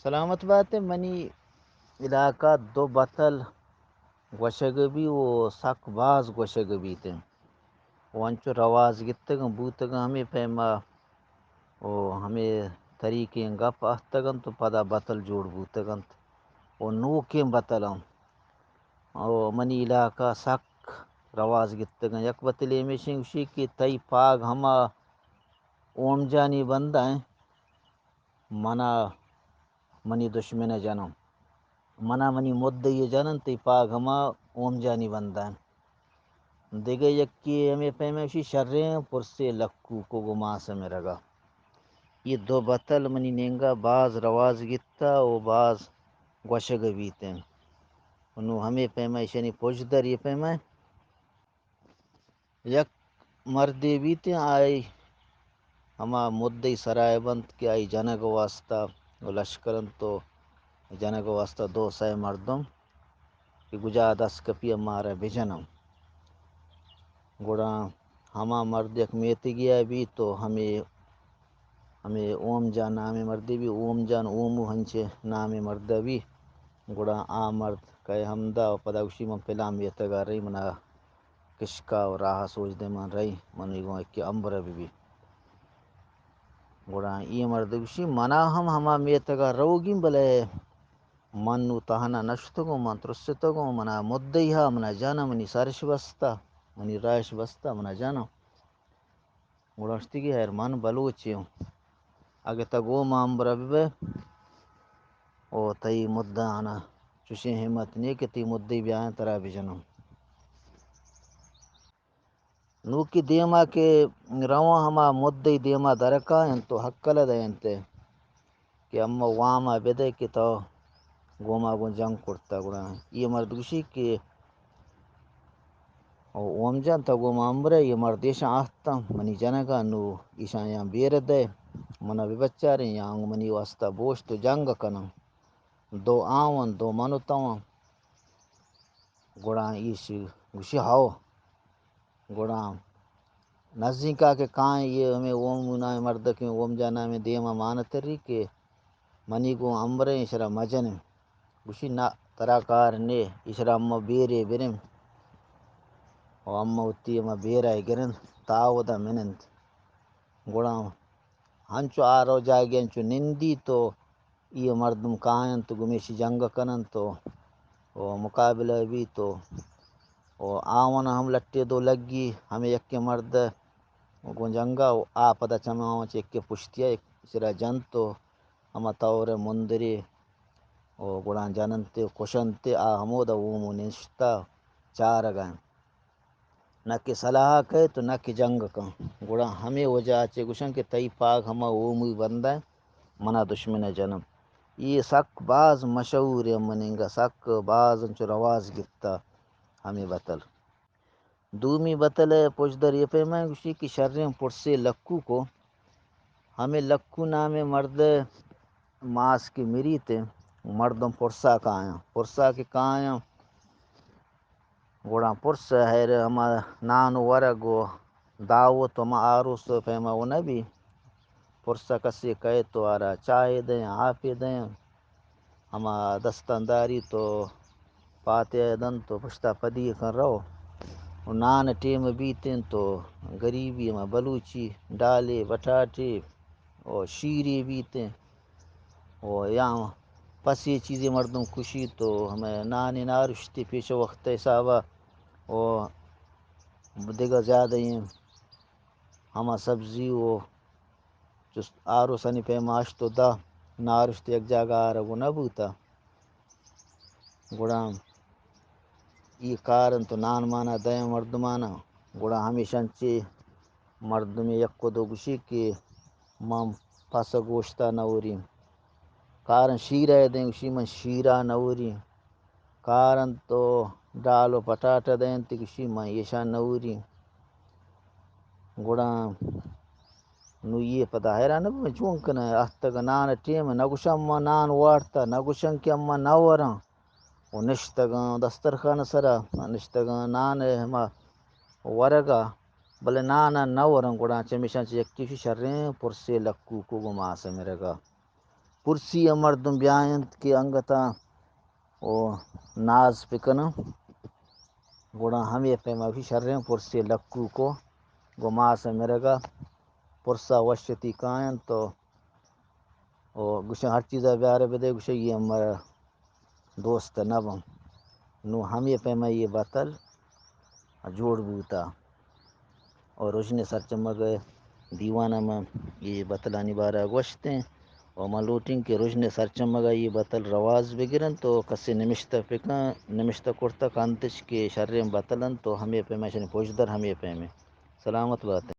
سلامت بات ئے، منی علاقہ دو بتل گوشگ بی و سک باز گوشگ بیت انت و انچو رواز گتگ انت، بوتگ انت ہمے پیما و ہمے طریقیں گپ اہتگ انت و پدا بتل جوڑ بوتگ انت و نوکیں بتل انت و منی علاقہ سک رواز گتگ انت۔ یک بتلے ہمیشیں گوشی کہ تئی پاگ ہما اوم جانی بندہ انت، منا منی دشمن ء جنم، منا منی مدئی ء جنن، تئی پاگ ہما اوم جانی بندان۔ دگہ یکے ہمے پیم ء گوشی، شریں پرسے لکوک و گوں ماس ء مرگا۔ یہ دو بتل منی نینگا باز رواز گیتا و باز گوشگ بیتیں۔ و نوں ہمے پیم ء ایشانی پژدر یہ پیم ء یک مردے بیت، آئی ہما مدئی سرائے بنت کہ آئی جنگ واسطہ و لشکر انت و جنگ واسطہ دو سئے مردم کہ گجا دست کپی مارا بجنم۔ گڑا ہما مرد یک میتگیا بیت و ہمے ہمے اوم جان نامیں مردے بی، اوم جان اومو ہنچے نامیں مردے بی۔ گڑا آ مرد کئے ہمدا و پدا گوشی، من پلان میتگا رئی، منا کشکا و راہ سوج دے، من رئی، منی گوں یکے امبر بہ بی۔ گڑا اے مرد گوشی، منا ہم ہما میتگا روگی، بلے من نوں تہنا نشتگوں، من ترستگوں، منا مدئی ہا، منا جانا، منی سرش بستا، منی راہش بستا، منا جانا۔ گڑا گوشتی کہ ہیر من بلوچے اوں، اگہ تہ گوں ما ہمبرا بہ بئے و تئی مدانا چوشیں ہمت نیہ کہ تئی مدئی بیایاں ترا بجناں۔ نوکی دیما کہ رواں ہما مدئی دیما درکاینت و ہکل دئینت۔ کہ اما وام ء بدئے کہ تو گوں ما گوں جنگ کرتہ۔ گڑا اے مرد گوشی کہ او اوم جان، تو گوں ما امبرئے، اے مرد ایشاں آہتاں منی جنگا، نوں ایشاں یا بیر دئے، منا بہ بچاریں، یا انگو منی واسطہ بوشت و جنگ کناں۔ دو آواں، دو من و تواں۔ گڑا ایش گوشی، ہئو۔ گڑا نزیکا کہ کائیں، اے ہمے اوم نامیں مردکیں، اوم جان نامیں، دیما مان تری کہ منی گوں امبریں، ایشرا مجنیں۔ گوشی، نہ، ترا کار نے، ایشرا اما بیرے بریں و اما وتی اما بیرا گرنت، تا اودا مننت۔ گڑا ہنچو آ رو جاگے انچو نندی تو اے مردم کاینت، گمیشی جنگ کننت و، و مقابلہ بیت و، و آوان ہم لٹے دو لگی، ہمے یکے مرد گوں جنگا و آ پدا چماوان چہ یکے پشتیا یک سرا جنت و ہما طور مندری و گڑا جننت و کشنت، آ ہمودا اومو نشتا چارگا انت۔ نہ کہ سلاہ کئیت و نہ کہ جنگ کن۔ گڑا ہمے وجہ ء چہ گوشن کہ تئی پاگ ہما اوموی بندہ منا دشمن ء جنم۔ اے سک باز مشہور ء مننگا، سک باز انچو رواز گپتا ہمے بتل۔ دومی بتل ء پژدر اے پیما گوشی کہ شریں پرسے لکوکو، ہمے لکو نامیں مرد ماس کہ مریت، مردم پرسا کایاں، پرسا کہ کایاں، گڑا پرس ء ہیر ہما نان و ورگ و دعوت و ہما آروس و پیما و نبی۔ پرس ء کسے کئیت و آرا چاہے دئیں، آپے دئیں، ہما دستاں داریت و پاتیا دنت و پشتا پدی کن رو۔ و نان ٹیم بیت انت و گریبی ہما بلوچی ڈالے، بٹاٹے و شیرے بیت انت۔ و یا پسے چیزے مردم کشیت و ہمے نانے نارشتے پیش وقت حسابا و دگہ زیادہ ایں ہما سبزی و چست آروسانی پیما ہشت و دہ نارشت یک جاگہ آرگ و نہ بوتا۔ گڑا ای کار انت و نان مانا دئیں مردمانا۔ گڑا ہمیشان چے مردمے یک و دو گوشی کہ من پس گوشتا نہ وریں۔ کارن شیرا دئیں، گوشی من شیرا نہ وریں۔ کارن تو ڈال و پٹاٹا دئیں، تی گوشی من ایشان نہ وریں۔ گڑا نوں یہ پدا حیران بہ چون کنئے، اہتگ نان ٹیم، نہ گوشاں ما نان وارتا، نہ گوشاں کہ اما نہ وراں۔ و نشتگاں دسترخوان سرا، نشتگاں نان ء ہما ورگا، بلے نان ء نہ وراں۔ گڑا چمیشاں چہ یکے شریں پرسے لکوکو گوں ماس ء مرگا۔ پرسی ءَ مردم بیاینت کہ انگتاں او ناز بکناں، گڑا ہمے پیما بھی شریں پرسی لکوک ءُ گوں ماس ءِ مرگ ءَ پرس ءَ وش وتی کاینت ءُ، ءُ گوشاں ہر چیز ءَ بیار بدے، گوشاں اے ہم مارا دوست نہ باں۔ نوں ہمے پیما اے بتل جوڑ بوتا۔ ءُ رژن سرچمگ ءِ دیوان ءَ من اے بتلانی بارہ ءَ گوشتیں ءُ من لوٹیں کہ رژن سرچمگ ءَ اے بتل رواز بگرنت ءُ کسے نمشتہ بکن، نمشتہ کرتہ کنتش کہ شریں بتل انت ءُ ہمے پیما اشانی پژدر ہمے پیمیں۔ سلامت باتیں۔